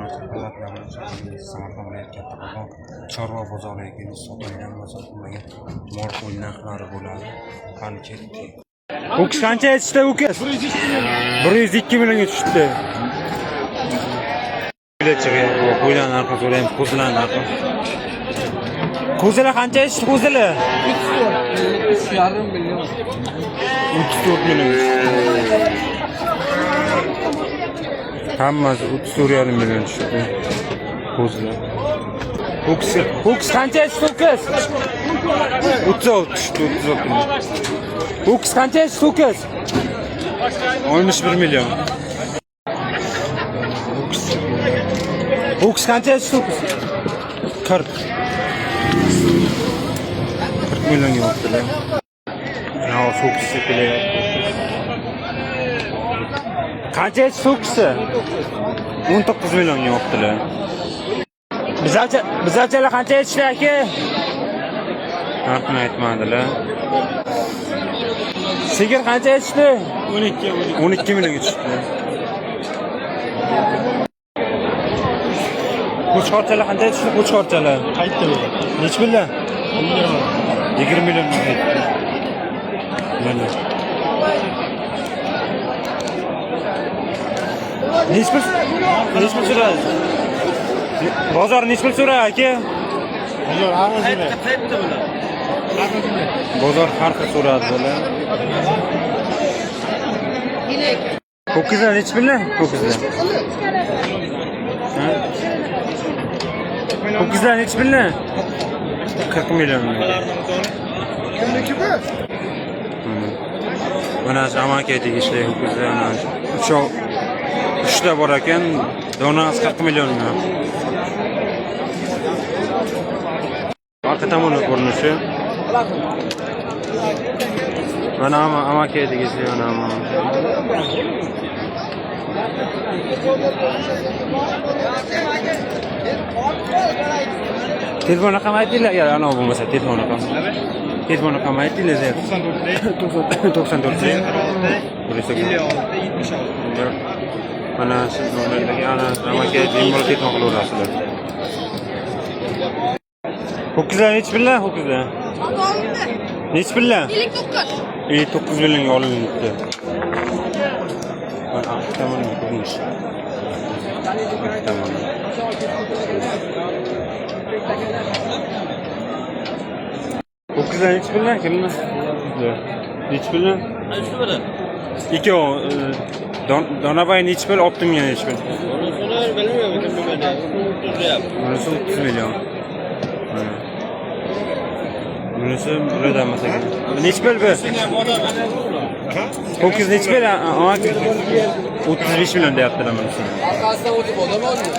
Barcha Samarqand viloyati Kattaqo'rg'on chorva bozoriga kelib sotilgan va sotilmagan mol qo'y narxlari bo'ladi. Qani, ketdik. Ho'kiz qancha aytishdi, ho'kiz? 102 millionga tushdi. Chiqyapti. Qo'ylar narxi so'raymiz, qo'zilar narxi. Qo'zilar qancha aytishdi, qo'zilar? 3,5 million. 34 million. Hammasi 34,5 million tushdi. Qo'zilar. Ho'kiz, ho'kiz qancha aytishdi, ho'kiz? 36 tushdi, 36 million. Ho'kiz qancha aytishdi, ho'kiz? 61 million. Ho'kiz. Ho'kiz qancha aytishdi, ho'kiz? 40. 40 millionga olibdilar. Mana ho'kiz kelyapti. Qancha aytishdi ho'kizi? 19 millionga olibdilar. Bizlarcha, bizlarchalar qancha aytishdi, aka? Narxini aytmadilar. Sigir qancha aytishdi? 12. 12 millionga tushdi. Qo'chqorchalar qancha aytishdi, qo'chqorchalar? Qaytdi bu. Nechi million? 20 million aytdi. Mana. Nechi pul? Nechi pul so'radi? Bozor nechi pul so'radi, aka? Bozor har xil. Bozor har xil so'radi bular. Ho'kizlar nechi pullar? Ho'kizlar. Ha? Ho'kizlar nechi pullar? 40 million. Kimniki bu? Mana shu amaki tegishli ho'kizlar, mana shu uchov uchta bor ekan, donasi 40 milliondan. Orqa tomoni ko'rinishi. Mana amaki tegishli, mana ama. Telefon raqami aytinglar, agar anavi bo'lmasa telefon raqami. Telefon raqami aytinglar. 94 94 56 76. Mana shu nomerdagi ana amaki bemalol telefon qilaverasizlar. Ho'kizlar nechi pullar, ho'kizlar? Nechi pullar? 59. 59 millionga olinibdi. Mana arqa tomonidan ko'rinishi. Arqa tomoni. Ho'kizlar nechi pullar? Kimni? Nechi pullar? Ikkovi Donabay nechi pul, Optimga nechi pul? Bunisi 30 million. Mana. Bunisi bulardan emas ekan. Nechi pul bu? Ho'kiz nechi pul? 35 million deyaptilar bunisi. Arkasidan o'tib odam oldi.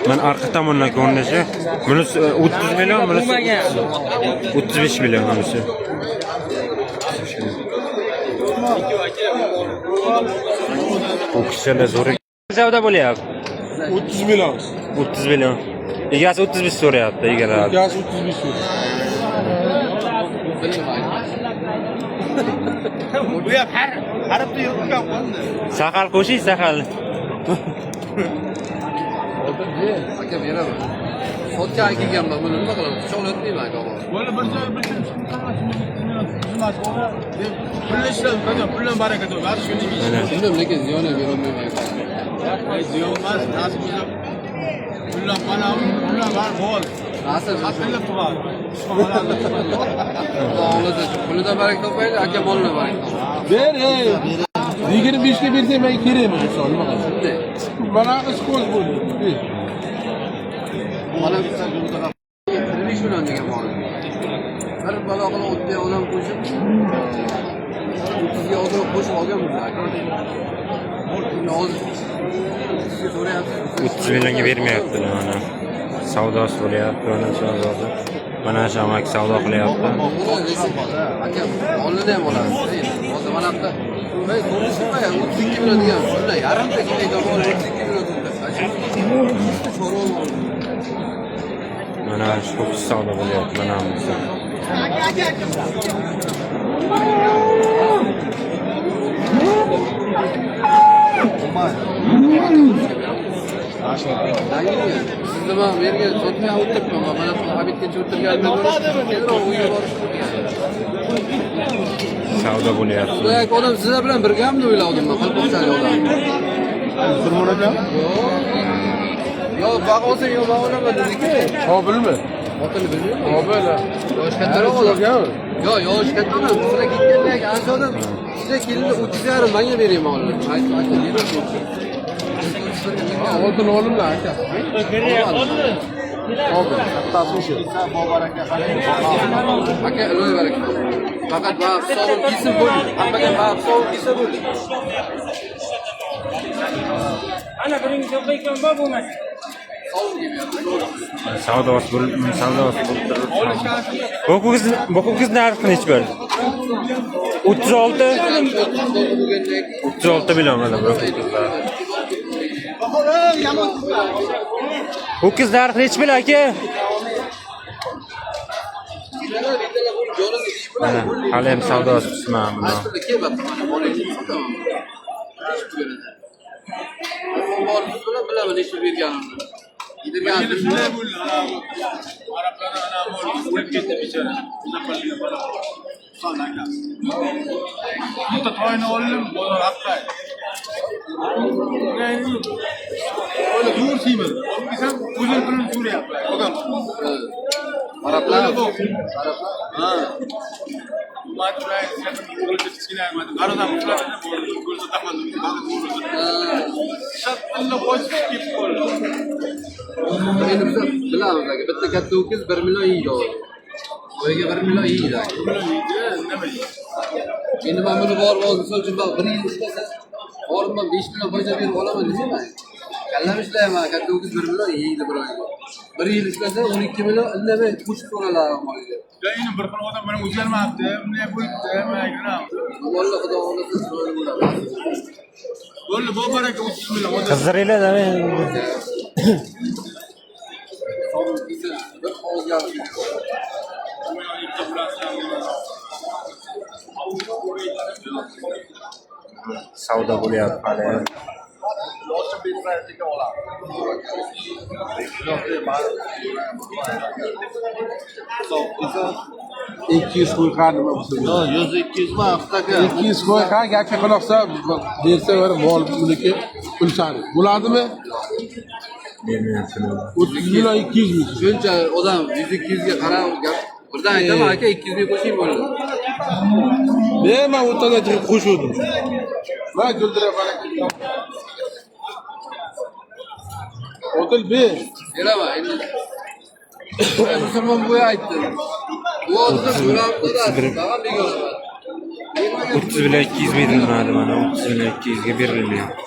Mana arqa tomondan ko'rinishi. Bunisi 30 million, bunisi 35 million bunisi. 35 million. Ho'kizchalar zo'r. Savdo bo'lyapti. 30 million. 30 million. Egasi 35 so'rayapti, egalari. Gaz 35 million. Sahal qo'shing, sahal. Aka beraman. Sotgan kelganman, buni nima qilaman? Pichoqni o'tmayman aka. Böyle bir şey bir şey Pulni ishlab, puldan baraka to'p. Hadi shuni ish. Mana. Shundan lekin ziyon ham berolmayman aka. Ziyon emas, nasib bo'lsa puldan mana puldan var bol. Nasib Qatillab tug'adi. Xudo xohlasa pulidan baraka topaylik, aka molidan baraka topaylik. Ber, ey. 25 ga bersang menga kerak emas, misol nima qilsin? Shunday. Mana ish ko'z bo'ldi. Ber. Mana 45 million degan mol. Bir balo qilib o'tgan odam qo'shib 30 ga ozroq qo'shib olgan bo'lsa aka. Hozir 30 ga so'rayapsiz. 30 millionga bermayaptilar mana. Savdosi bo'lyapti, mana shu hozir. Mana shu amaki savdo qilyapti. Aka, molini ham olasiz. Hozir mana bu yerda 32 million degan shunday yarimta kelgan mol 32 million turibdi. Chorva mol. Mana shu ho'kiz savdo bo'lyapti, mana bu. Yangi. Sizni man bu yerga sotmay o'tiribman. Mana bu obedgacha o'tirganimdan ko'ra tezroq uyga borish bo'lgan. Savdo bo'lyapti. Xudoyak odam sizlar bilan birgamidi o'yladim man, qalpoqchalik odam. Musulmon aka? Yo'q. Yo, bag'a olsang yo bag'a olaman dediki. Qobilmi? Otini bilmayman. Qobil. Yoshi kattaroq odam. Yo'q, yoshi katta odam. Sizlar ketgandan keyin ancha odam sizlar kelindi 30,5 manga bering molni. Aytib, aytib berib. Oltin olimlar aka. Qobil. Kattasi o'sha. Aka, iloy baraka. Faqat va hisobim kelsin bo'ldi. Hammaga va hisobim kelsa bo'ldi. Ana birinchi yo'q bor bo'lmasa. Hisobim kelmayapti. Savdosi bo'lib, savdosi bo'lib turibdi. Bu ho'kiz narxi nechi bir? 36 36 million mana bu ho'kizlar. Ho'kiz narxi nechi pul aka? Mana hali ham savdosi pismadi buni. Bilaman necha berganimni. Yedirganimni. Shunday bo'ldi. Arablar ana o'lib ketdi bechora. Muzaffarlik bola. Husan akasi. Bitta toyini oldim, bozor haqqay. O'yla zo'r siymiz. Olib kelsam, o'zini pulini so'rayapti. Odam. Arablar. Ha. Endi biz bilamiz aka, bitta katta ho'kiz 1 million yeydi. Oyiga 1 million yeydi. Endi men buni borib hozir misol uchun bir yil ishlasa, borib man 5 million foyda berib olaman desam, kallam ishlayman, katta ho'kiz 1 million yeydi bir oyga. Bir yil ishlasa 12 million indamay qo'shib so'raladi molga. Bir xil odam bilan o'zgarmabdi, bunday bo'libdi, mana Vallohi xudo xohlasa chiroyli bo'ladi. Bo'ldi, bu baraka 30 million. Qizdiringlar da. Hisobim kelsa bir og'iz gap. Savdo bo'lyapti hali. ham. Ikki yuz qo'y qani nima bo'lsa. Yo'q, 100 200 ma aka. 200 qo'y qani gapga quloq sol, bersa bir mol buniki pul sani. Bo'ladimi? Bermayapti. 30 million 200 ming. Shuncha odam 100 200 ga qarab gap birdan aytaman aka 200 ming qo'shing bo'ldi. Ne man o'rtadan chiqib qo'shuvdim. Va guldira baraka. Odil ber. Beraman endi. Musulmon bo'yi aytdi. Bu hozir so'rab tag'in begonaman. 30 bilan 200 berilmadi mana 30 bilan 200 ga berilmayapti.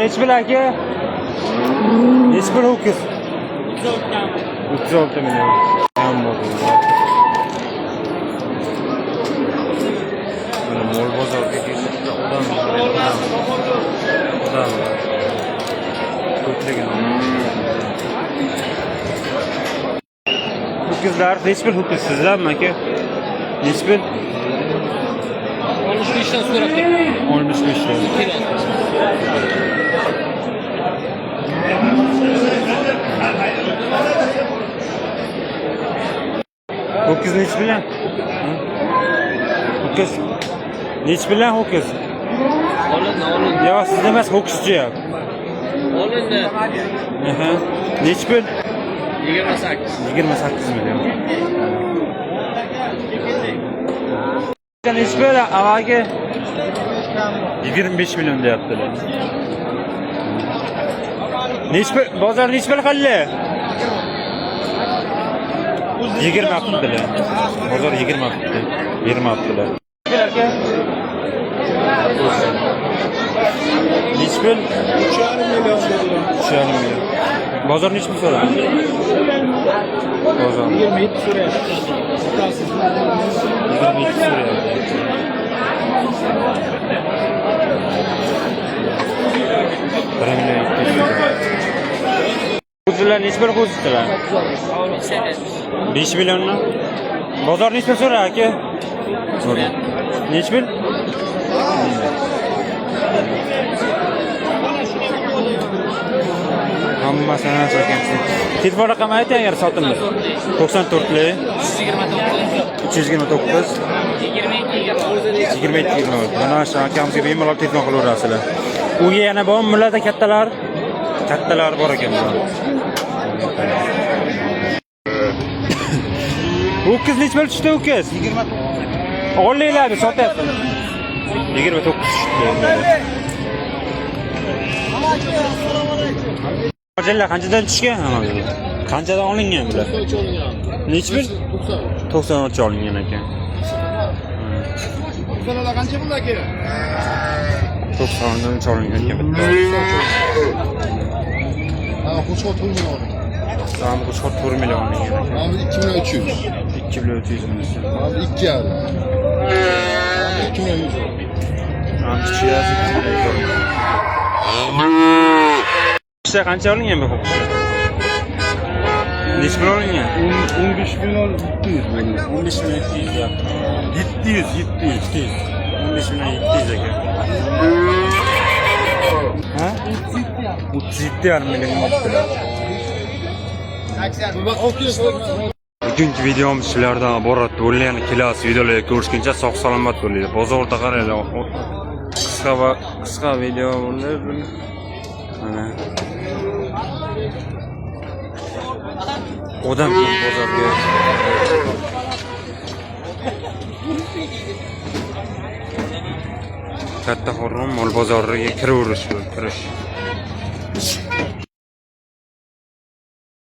Nechi pul aka? Nechi pul ho'kiz? 36 million. Ham bor. Mana mol bozorga kelsa odam bor, odam. Odam bor. Ko'plagan odam. Ho'kizlar nechi pul ho'kiz sizlarmi aka? Nechi pul? 65 dan so'rab turibdi. 65 dan. Ho'kiz nechi bilan? Ho'kiz nechi bilan ho'kiz? Olindi, olindi. Yo'q, siz emas, ho'kizchi. Olindi. Aha. Nechi pul? 28. 28 million. Nechi pul avvalgi? 25 million deyaptilar. Nechi pul? Bozor nechi pul qildi? 20 qildilar. Bozor 20 qildi. 20 qildilar. Aka. Nechi pul? 3,5 million dedilar. 3,5 million. Bozor nechi pul so'radi? Bozor. 27 so'rayapti. Otasiz. 22 so'rayapti. Bir million ikki yuz. Qo'zilar nechi pul qo'zitdilar? 5 millionmi? Bozor nechi pul so'radi aka? Nechi pul? Hammasini ekan. Telefon raqami ayting agar sotildi. 94lik 329 22 24. Mana shu akamizga bemalol telefon qilaverasizlar. Unga yana bormi bularda kattalar? Kattalar bor ekan bular. Ho'kiz nechi pul tushdi ho'kiz? 29. Olinglar, sotyapti. 29 tushdi. Hojilla qanchadan tushgan? Qanchadan olingan bular? Nechi pul? 93 olingan ekan. Qancha pul aka? 93 olingan ekan bitta. Ha, Qo'chqor 4 million. Tamam, Qo'chqor 4 million olingan ekan. Mana bu 2 million 300. 2 million 300 ming so'm. Mana bu 2,5. 2 million 100. Mana kichikasi 2 million 100. Qishda qancha olingan bu ho'kiz? Nechi pul olingan? 15 million 700 ming. 15 million 700 deyapti. 700, 700. 700. 15 million 700 ekan. Ha? 37,5 million debdilar. Bugungi videomiz shulardan iborat bo'ldi. Yana kelasi videolarda ko'rishguncha sog' salomat bo'linglar. Bozorda qaranglar. Qisqa va qisqa video bo'ldi. Mana. Odam ko'p bozorga. Katta Qo'rg'on mol bozoriga kiraverish bu, kirish.